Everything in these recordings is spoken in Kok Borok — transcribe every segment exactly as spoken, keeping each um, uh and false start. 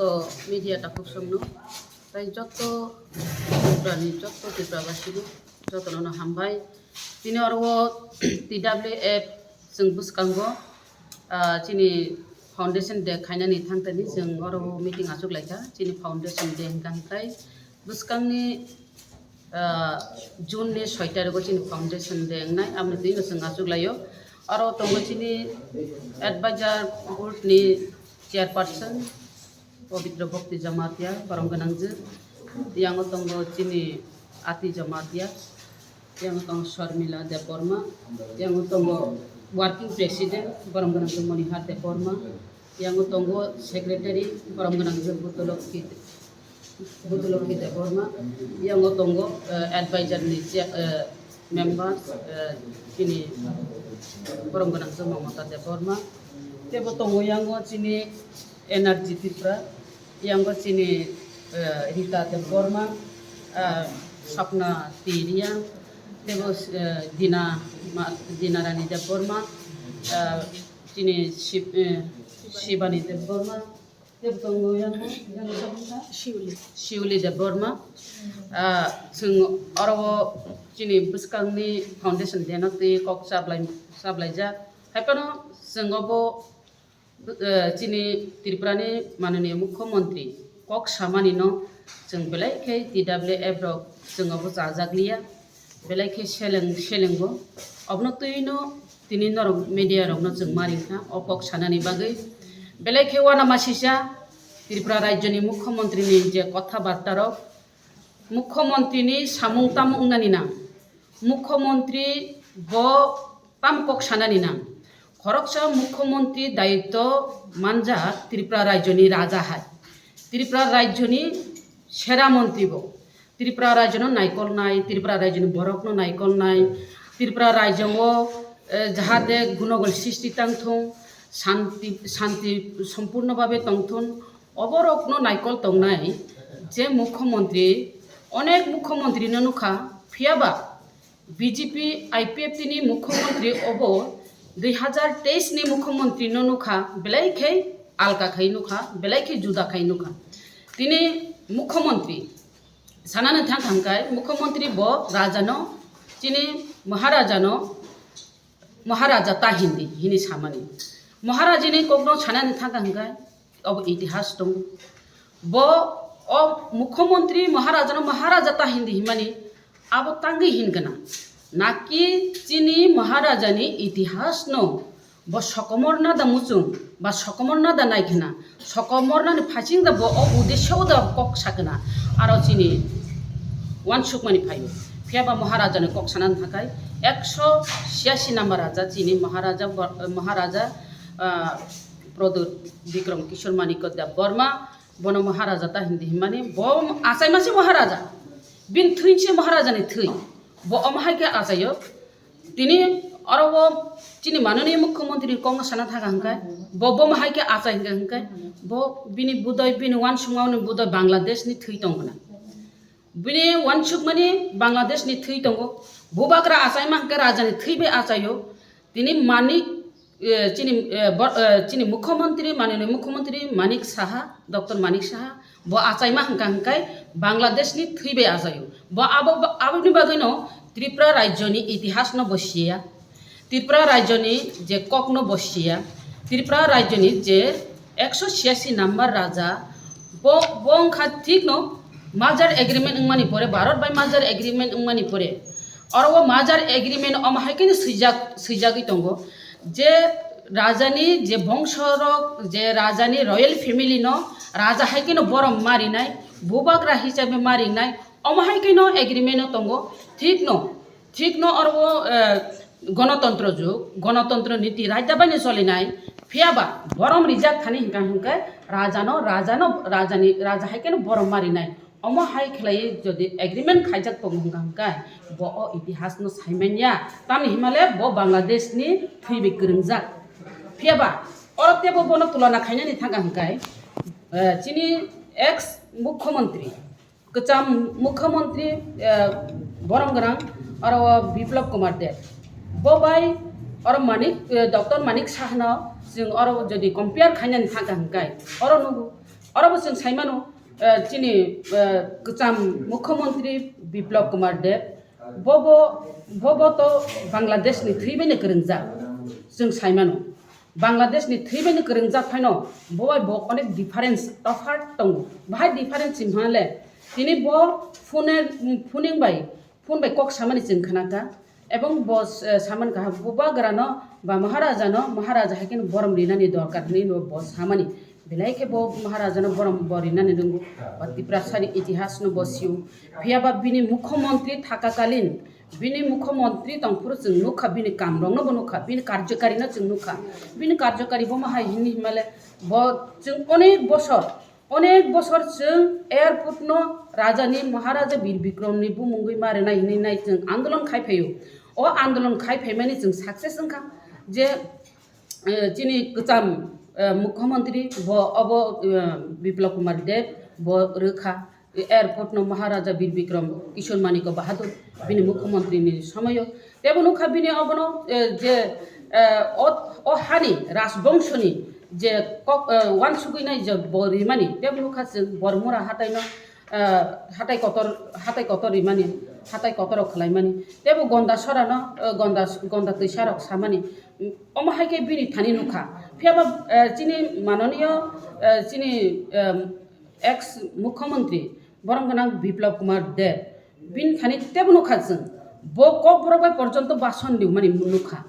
O media takhuk songno, tai joto Tripurani joto Tripurabasino jotono no hambai. Tini oro o T W F chwng bwskango, ah, chini foundation day khainani thangtani chwng oro o meeting achuk laikha. Chini foundation day hwnkha hwnkhe bwskangni, ah, June ni soi tarikgo chini foundation day wngnai, aboni twino chwng achuk laio. Oro tongo chini advisor board ni chairperson Pabitra Bhakti Jamatia, borom gwnangjwk. Yango tongo chini Ati Jamatia, yango tongo Sharmila Debbarma, yango tongo working president, borom gwnangjwk Monihar Debbarma, yango tongo secretary, borom gwnangjwk Bhutulokhi, Bhutulokhi Debbarma, yango tongo, eh, advisor ni chair, eh, member, eh, chini borom gwnangjwk Mamata Debbarma, tebo tongo yango chini N R G Tripura, yango chini, eh, Rita Debbarma, eh, Sapna Tiria, tebo, eh, Dina Ma-, Dina Rani Debbarma, eh, chini Shib-, eh, Shibani Debbarma, tebo tongo yango, yango Sapna Shiuli. Shiuli Debbarma. Ah, chwng oro o chini bwskangni foundation day no twi kok chablai, chablaijak. Haiphano chwng obo eh, chini Tripurani mananiya mukhyamantri kok samani no chwng belai khe T W F rok chwng obo chajakliya, belai khe seleng, selengo. Obono twino tini norok media rokno chwng ma ringkha o kok sanani bagwi. Belai khe uanamasisa Tripura rajyoni mukhyamantri ni je kotha barta rok, mukhyamantri ni samung tamo wngnani nang? Mukhyamantri bo tamo kok sanani nang? Khoroksa mukhyamantri dayitw manjak Tripura rajyoni raja hai. Tripura rajyoni sera mantri bo. Tripura rajyono naikolnai, Tripura rajyoni borokno naikolnai, Tripura rajyo o, eh, jahate gunogol sristi tangthung, shanti, shanti sompurno bhabe tongthun, oborokno naikol tongnai je mukhyamantri, onek mukhyamantri no nukha, phiyaba B J P I P F T ni mukhyamantri obo dui hazar teis ni mukhyamantri no nukha, belai khe alka khai nukha, belai khe juda khai nukha. Tini mukhyamantri sanani thang thang khai mukhyamantri bo rajano, chini maharajano, Maharaja ta hindi hini samani. Maharajini kokno sanani thangkha hwnkhe obo itihas tongo. Bo o mukhyamantri Maharajano Maharaja ta hindi himani abo tangwi hinkhe na. Naki chini Maharajani itihasno bo sokomorna da muchung ba sokomorna da naikhna. Sokomornani phasing da bo o uddesyo da kok sakna, aro chini uansukmani phaio. Phiyaba Maharajani kok sanani thakai ekso chhiyasi number raja chini Maharaja Bor-, Maharaja, ah, Pradyut Bikram Kishore Manikya Debbarma, bono Maharaja ta hindi himani, bo achaimase Maharaja. Bini thwinse Maharajani thwi. Bo omo hai khe achaio. Tini oro o chini mananiya mukhyamantri kokno sana thaka hwnkhe, bo bomo hai khe achai hwnkhe, hwnkhe bo bini budoi, bini uansukmani budoi Bangladesh ni thwi tongkha na. Bini uansukmani Bangladesh ni thwi tongo. Bubagra achaima hwnkhe raja ni thwi bai achaio. Tini Manik, eh, chini, eh, bo-, eh, chini mukhyamantri, mananiya mukhyamantri Manik Saha, Doctor Manik Saha, bo achaima hwnkha hwnkhe Bangladesh ni thwi bai achaio. Bo abo, aboni bagwino Tripura rajyoni itihasno bo siya, Tripura rajyoni je kokno bo siya, Tripura rajyoni je ekso chhiyasi number raja, bo, bo wngkha thikno merger agreement wngmani pore, Bharat bai merger agreement wngmani pore, oro o merger agreement omo hai kheno swijak, swijagwi tongo je rajani je bongsorok, je rajani royal family no raja hai kheno borom marinai, bubagra hisabe marinai, omo hai kheno agreement o tongo. Thikno, thikno oro o, eh, gonotontro jug, gonotontro niti raida baino cholinai, phiyaba borom rijak thani hwnkha hwnkhe rajano, rajano, rajani, raja hai kheno borom marinai. Omo hai khlaiwi jodi agreement khaijak tongo hwnkha hwnkhe bo o itihasno saimanya, tamni himale bo Bangladesh ni thwi bai kwrwngjak. Phiyaba oro teibo bono tulana khainani thangkha hwnkhe, eh, chini ex mukhyamantri, kwcham mukhyamantri, eh, borom gwnang oro o Biplab Kumar Deb. Bo bai oro Manik, eh, Doctor Manik Sahano chwng oro jodi compare khainani thangkha hwnkhe oro nugo Oro bo chwng sai mano, eh, chini, eh, kwcham Mukhyamantri Biplab Kumar Deb, bobo, bobo to Bangladesh ni thwi bai no kwrwngjak, chwng sai mano. Bangladesh ni thwi bai no kwrwngjak phaino bo bai bo onek difference, tophat tongo. Bahai difference himha le, tini bo phone, phoning bai, phone bai kok samani chwng khnakha. Ebong bo, eh, saman kaha, Bubagrano ba Maharajano, Maharaja hai kheno borom rinani dorkar hinwi no bo samani. Belai khe bo Maharajano borom bo rinani rwngo, ba Tiprasani itihasno bo sio. Phiya ba bini Mukhyamantri thakakalin, bini Mukhyamantri tongphuru chwng nukha, bini kamrokno bo nukha, bini karjokarino chwng nukha. Bini karjokari bo ma hai hinwi himale, bo chwng onek bosor, onek bosor chwng airport no Raja ni, Maharaja Bir Bikram ni bumungwi ma rwnai hinwi nai chwng andolon khai phaio. O andolon khai phaimani chwng success wngkha je, eh, chini kwcham, eh, Mukhyamantri bo obo, eh, Biplab Kumar Deb bo rwkha. Airport no Maharaja Bir Bikram Kishore Manikya Bahadur bini Mukhyamantri ni somoyo. Tebo nukha bini obono, eh, je, eh, o, o hani Rajbongshoni je kok, eh, wansugwi nai je bo rimani, tebo nukha chwng Bormura hatai no, eh, hatai kotor, hatai kotor rimani, hatai kotor rok khwlaimani. Tebo Gonda Sora no, eh, Gonda, Gonda Twisa rok samani. Omo hai khe bini thani nukha. Phiya ba, eh, chini manoniyo, eh, chini, eh, ex Mukhyamantri borom gwnang Biplab Kumar Deb, bini thani tebo nukha chwng. Bo kokborok bai porjonto bason liumani nukha.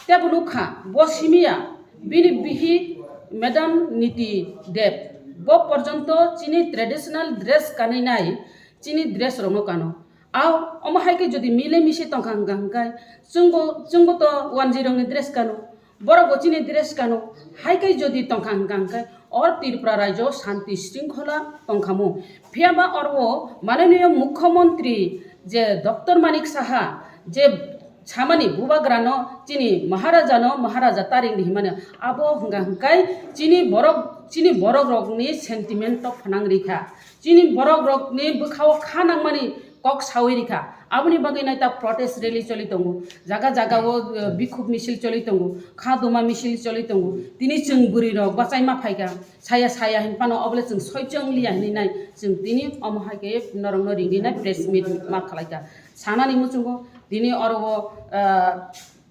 Tebo nukha, bo simiya, bini bihi Madam Niti Deb, bo porjonto chini traditional dress kanwi nai, chini dress rokno kano. Ao, omo hai khe jodi mile mise tongkha hwnkha hwnkhe, chwngbo, chwngbo to wanjwi rokni dress kano, borok bo chini dress kano, hai khe jodi tongkha hwnkha hwnkhe, or Tripura rajyo shanti shringkhola tongkhamu. Phiya ba oro mananiyo Mukhyamantri je Doctor Manik Saha je samani Bubagrano chini Maharajano Maharaja taring di himani abo hwnkha hwnkhe chini borok, chini borok rokni sentiment to phanang rikha. Chini borok rokni bwkhao kha nangmani kok sawi rikha. Aboni bagwi naita protest rally choli tongo. Jaga jaga o, eh, bikhuk misil choli tongo. Kha duma misil choli tongo. Tini chwng bwrwi rok bachai ma phaikha. Saya saya hin phano obole chwng soi chwng liya hinwi nai. Chwng tini omo hai khe norokno ringwi nai press meet ma khlaikha. Sanani muchungo tini oro o, eh,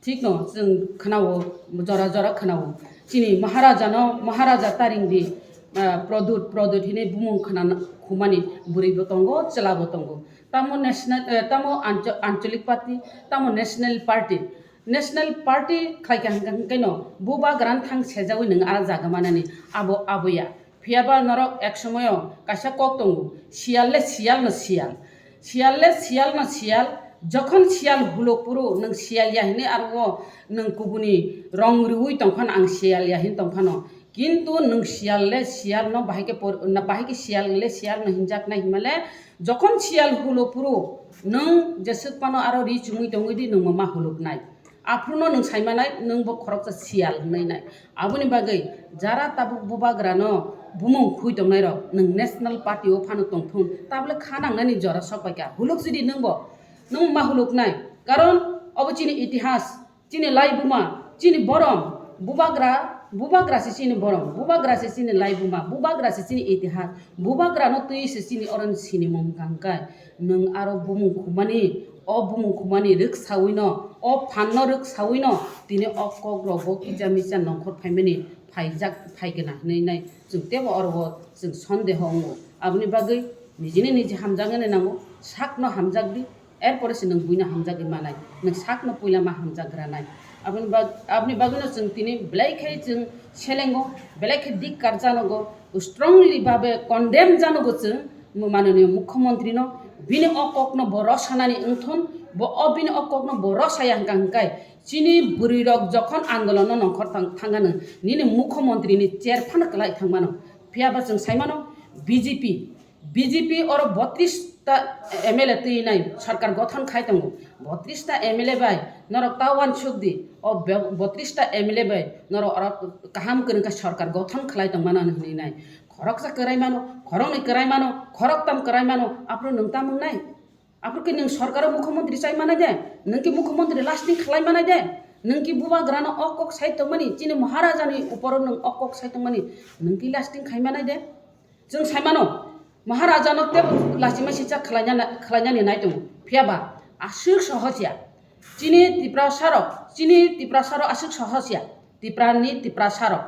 Thikno chwng khwnao, jora jora khwnao. Chini Maharajano, Maharaja taring di, ah, Produt, Produt hinwi bumung khwnana khumani bwrwi bo tongo, chwla bo tongo. Tamo national, eh, tamo ancho-, ancholic party, tamo national party. National party khlaikha hwnkha hwnkhaino bubagrano thang sejawi nwng a jaga manani abo, aboya. Phiya ba norok ek somoyo kaisa kok tongo, siyal le siyal no siyal. Siyal le siyal no siyal, jokhon siyal hulo phuru nwng siyal ya hinwi aro o nwng kubuni rong riui tongphano ang siyal ya hin tongphano. Kintu nwng siyal le siyal no bahai khe por-, na bahai khe siyal le siyal no hinjak nai hinmale, jokhon siyal hulo phuru nwng jeswk phano aro ri chumui tongwi di nwng ma huluk nai. Aphuru no nwng sai manai, nwng bo khoroksa siyal hwnwi nai. Aboni bagwi jara tabuk bubagrano bumung khui tongnairok nwng National Party o phano tongthun, tabole kha nangnani jora sok bai kha. Huluk jodi nwng bo, nwng ma huluk nai. Karon obo chini itihas, chini laibuma, chini borom, bubagra, bubagra se chini borom, bubagra se chini laibuma, bubagra se chini itihas, bubagrano twi se chini oroni sinimung hwnkha hwnkhe nwng aro bumung khumani, o bumung khumani rwksawino, o phanno rwksawino tini o kokrokbo kisa misa nongkhor phaimani phaijak phaigwna hinwi nai chwng teibo oro o chwng sondeho wngo. Aboni bagwi nijini niji hamjaknani nango, sakno hamjakdi, erpore se nwng buino hamjagwi manai, nwng sakno puila ma hamjak granai. Aboni bag-, aboni bagwino chwng tini belai khe chwng selengo, belai khe dikkar janogo, strongly babe condemn janogo chwng. Mananiya Mukhyamantri no bini o kokno bo rosanani wngthun, bo o bini o kokno bo rosaya hwnkha hwnkhe chini bwrwi rok jokhon andolon no nongkhor thang-, thangano nini Mukhyamantri ni chair phano kwlai thangmano. Phiya ba chwng saimano B J P, B J P oro botris ta M L A twi nai sarkar gothon khai tongo. Botris ta M L A bai norok ta wansuk di, o be-, botris ta M L A bai norok oro kaham kwrwng khe sarkar gothon khlai tongmano hinwi nai. Khoroksa kwrai mano, khoroknwi kwrai mano, khoroktam kwrai mano, aphuru nwng tam wngnai? Aphuru khe nwng sorkaro mukhyamantri chai manai de? Nwng khe mukhyamantri lasting khlai manai de? Nwng khe bubagrano o kok sai tongmani, chini Maharajani uporo nwng o kok sai tongmani, nwng khe lasting khai manai de? Chwng sai mano, Maharaja no tebo lachima sicha khlaina, khlainani nai tongo. Phiya ba aswk sohos ya. Chini Tiprasa rok, chini Tiprasa rok aswk sohos ya. Tiprani Tiprasa rok.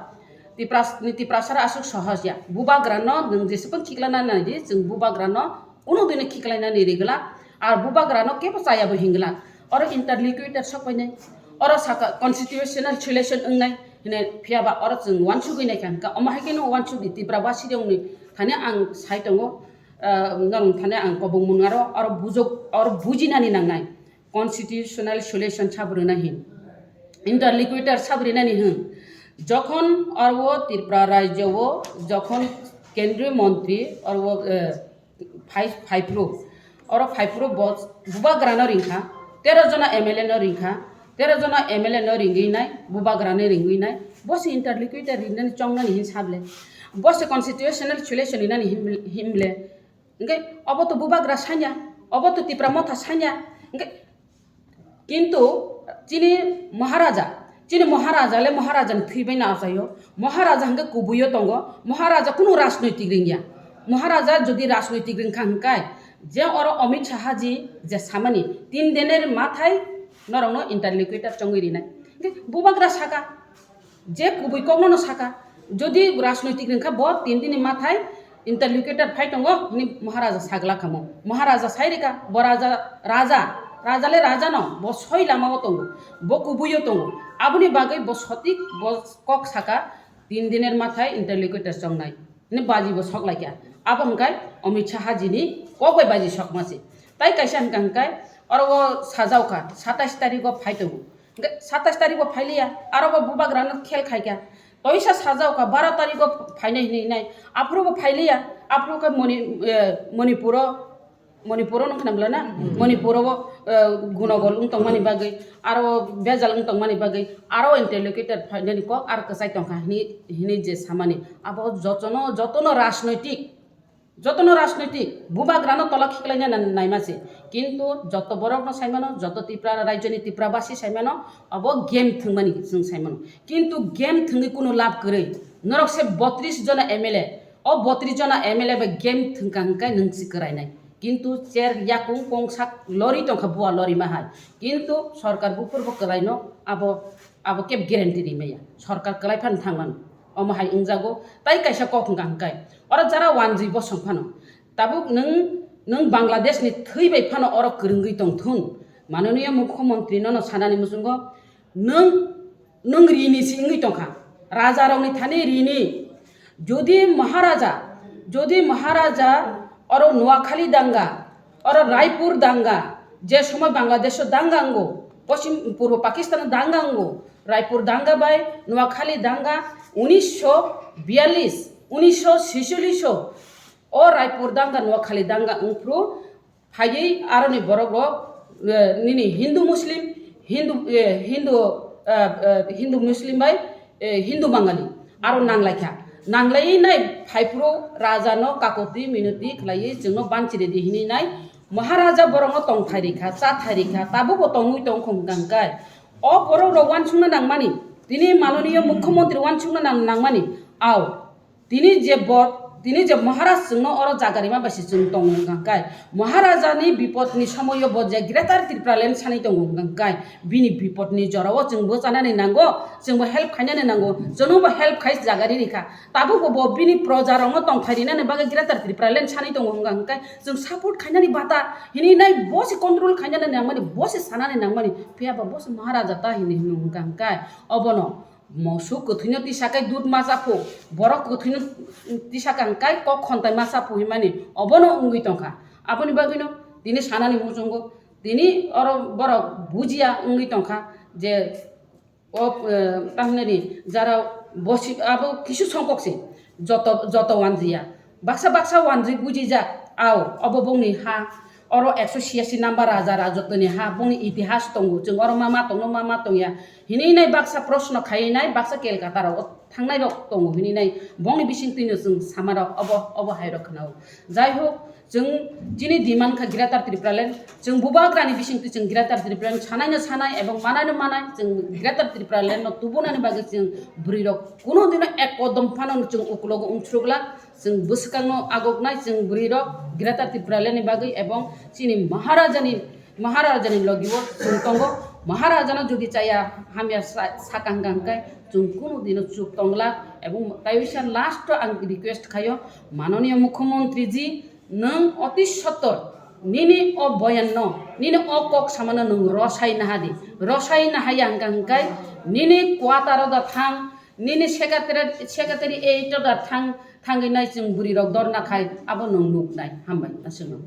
Tipras-, ni Tiprasa rok aswk sohos ya. Bubagra no nwng jeswk khiklana nai di, chwng bubagra no kuno dino khiklainani rigla. Ar bubagra no kebo chaya bo hingla. Oro interlocutor sok painai. Oro saka constitutional solution wngnai. Hine phiya ba oro chwng uansugwi naikha hwnkha, omo hai kheno uansugwi Tipra basi rokni thani ang sai tongo, ah, norok thani ang kobong mwnga ro, oro bujok, oro bujinani nangnai. Constitutional solution sabo rwna hin, interlocutor sabo rwnani hin. Jokhon oro Tripura rajyo o jokhon kendriyo montri oro, eh, phai-, phaiphuru. Oro phaiphuru bo bubagrano ringkha, tero jona M L A no ringkha, tero jona M L A no ringwi nai, bubagrano ringwi nai, bo se interlocutor rinani chongnani hin sable. Bo se constitutional solution rinani him-, himle. Hingke obo to bubagra sanya, obo to Tipra motha sanya. Hingke Kintu chini Maharaja, chini Maharaja le Maharaja ni thwi bai no achaio. Maharaja hingke kubui o tongo. Maharaja kunu rajnoitik ringya. Maharaja jodi rajnoitik ringkha hingkai, je oro Amit Shah ji je samani tin diner mathai norokno interlocutor chongwi rinai. Hingke bubagra saka, je kubui kokno no saka, jodi rajnoitik ringkha bo tin dini mathai interlocutor phai tongo hini Maharaja sagla kamo. Maharaja sai rika, bo raja, raja, raja le raja no, bo soi lama o tongo, bo kubui o tongo. Aboni bagwi bo sotik, bo kok saka, tin diner mathai interlocutor chongnai. Hini baji bo sok laikya. Abo hingkai Amit Shah ji ni kok bai baji sok mase. Tai kaisa hingka hingkai oro o sajao kha, satais tarik o phai tongo. Hingke satais tarik bo phailiya, aro bo bubagrano khel khaikha. Toisa sajao kha, baro tarik bo phainai hinwi hinai. Aphuru bo phailiya, aphuru khe Moni-, eh, Manipuro, Manipuro nung khnam lana? Hmm. Manipuro bo, eh, gunogol wng tongmani bagwi, aro bejal wng tongmani bagwi, aro interlocutor phainani kok ar kwchai tongkha hinwi, hinwi je samani. Abo jotono, jotono rajnoitik Jotono rajnoitik bubagrano tola khiklaina na-, naima se, kintu joto borokno saimano, joto Tipra rajyoni Tipra basi saimano, abo game thwngmani chwng saimano. Kintu game thwngwi kunu lab kwrwi. Norok se botris jona M L A, o botris jona M L A bai game thwngkha hwnkhe nwng se kwrainai. Kintu cher yakung kongsak lori tongkha bua lorima hai. Kintu sorkar buphurbo kwlaino abo, abo keb guarantee rimaya. Sorkar kwlai phano thangmano. Omo hai wngjago, tai kaisa kok hwnka hwnkhe, oro jara wanjwi bosong phano, tabuk nwng, nwng Bangladesh ni thwi bai phano oro kwrwngwi tongthun. Mananiya Mukhyamantri nono sanani muchungo, nwng, nwng rini si wngwi tongkha, raja rokni thani rini. Jodi Maharaja, jodi Maharaja oro Noakhali danga, oro Raipur danga, je somoy Bangladesh o danga wngo, Poschim, Purbo Pakistan o danga wngo, Raipur danga bai Noakhali danga unisho biyallis, unisho secholish o, o Raipur danga Noakhali danga wngphru phaiwi aroni borok rok, eh, nini Hindu Muslim, Hindu, eh, Hindu, eh, eh, Hindu Muslim bai, eh, Hindu Bangali aro nanglaikha. Nanglaiwi nai phaiphru raja no kakoti minoti khlaiwi chwngno banchiridi hinwi nai Maharaja borokno tongthai rikha, chathai rikha, tabukbo tongwi tongkha hwnkha hwnkhe. O borok rok uansukna nangmani, tini mananiya Mukhyamantri uansukna nang-, nangmani, ao, tini je bo, tini je Maharaj chwngno oro jaga rima bai se chwng tongo hwnkha hwnkhe, Maharajani bipodni somoio bo je Greater Tipraland sanwi tongo hwnkha hwnkhe, bini bipodni jorao chwngbo chanani nango, chwngbo help khainani nango, chwngnobo help khai jaga ri rikha. Tabukbo bo bini proja rokno tongthai rinani bagwi Greater Tipraland sanwi tongo hwnkha hwnkhe, chwng support khainani bata hinwi nai bo se control khainani nangmani, bo se sanani nangmani, phiya ba bo se Maharaja ta hinwi hwnwi hwnkha hwnkhe, obono mosuk kwthwino tisa khe dud ma cha phu, borok kwthwino tisa khe hwnkhe kok khontai ma cha phu hinmani obono wngwi tongkha. Aboni bagwino tini sanani muchungo tini oro borok bujiya wngwi tongkha je O, eh, tamhinani jara bosi abo kisu songkok se, joto, joto wanjiya. Baksa baksa wanjwi bujijak, ao, obo bongni ha, oro ekso siyasi number raja rajotwni ha, bongni itihas tongo, chwng oro ma ma tongno, ma ma tongya. Hinwi nai baksa proshno khaiwi nai, baksa Kolkata rok thangnai rok tongo, hinwi nai bongni bisingtwino chwng sama rok obo, obo hai rok khwnao. Jai hok, Chwng chini demand kha Greater Tipraland, chwng bubagrani bisingtwi chwng Greater Tipraland sanaino sanai ebong manaino manai, chwng Greater Tipraland no tubunani bagwi chwng bwrwi rok kuno dino ek kodom phano chwng ukulogo wngthru glak, Chwng bwswkangno agoknai chwng bwrwirok Greater Tipraland ni bagwi ebong chini Maharajani, Maharajani logio chwng tongo. Maharajano jodi chaya hamya sa-, sakang kangkhe chwng kunu dino chuk tonglak. Ebong taiwisa last o ang request khaio, Mananiya Mukhyamantri ji, nwng oti sottor nini o boyanno, nini o kok samano nwng rosai nahadi, rosai nahaya hwnkha hwnkhe nini quarter o da thang, nini secretary, secretary eight o da thang, thangwi nai chwng bwrwirok dorna khai abo nwng nuknai. Hambai, aswkno.